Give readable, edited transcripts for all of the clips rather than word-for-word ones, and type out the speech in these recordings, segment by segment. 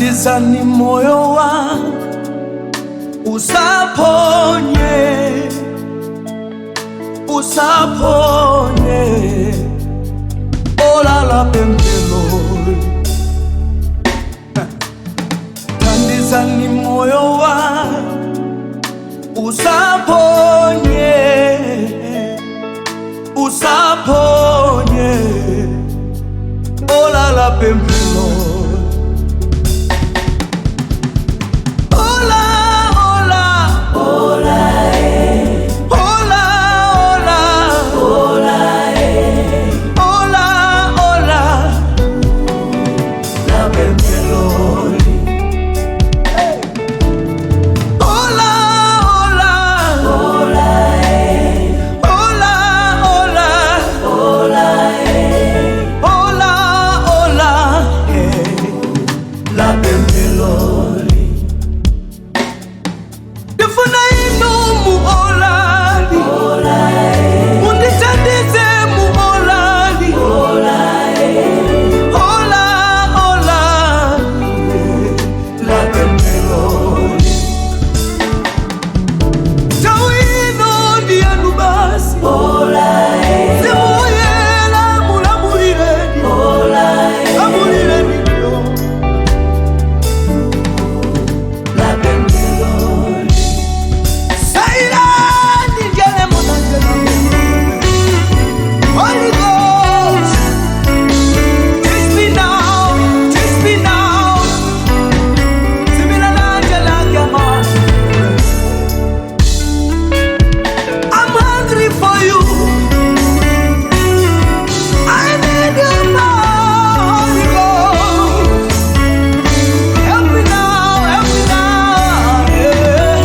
Thandizani moyo wanga usaphonye, usaphonye ola la pemphelo. Thandizani moyo wanga usaphonye, usaphonye ola la pemphelo. Hola, hola, hola, hola, hola, hola, hola, la pemphelo. Hola, hola, hola, hola, hola, hola, hola, la pemphelo. Ndifuna inu muolali, mundithandize muolali, hola, hola, la pemphelo. Nthawi ino ndiyanu basi, simuyela mulamulireni, lamulireni yo. La pemphelo. Sairani njele monangeli. Holy Ghost, teach me now, teach me now. Simila. I'm hungry for you. I need you now, Holy Ghost. Help me now, help me now. Yeah.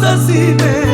Sasime.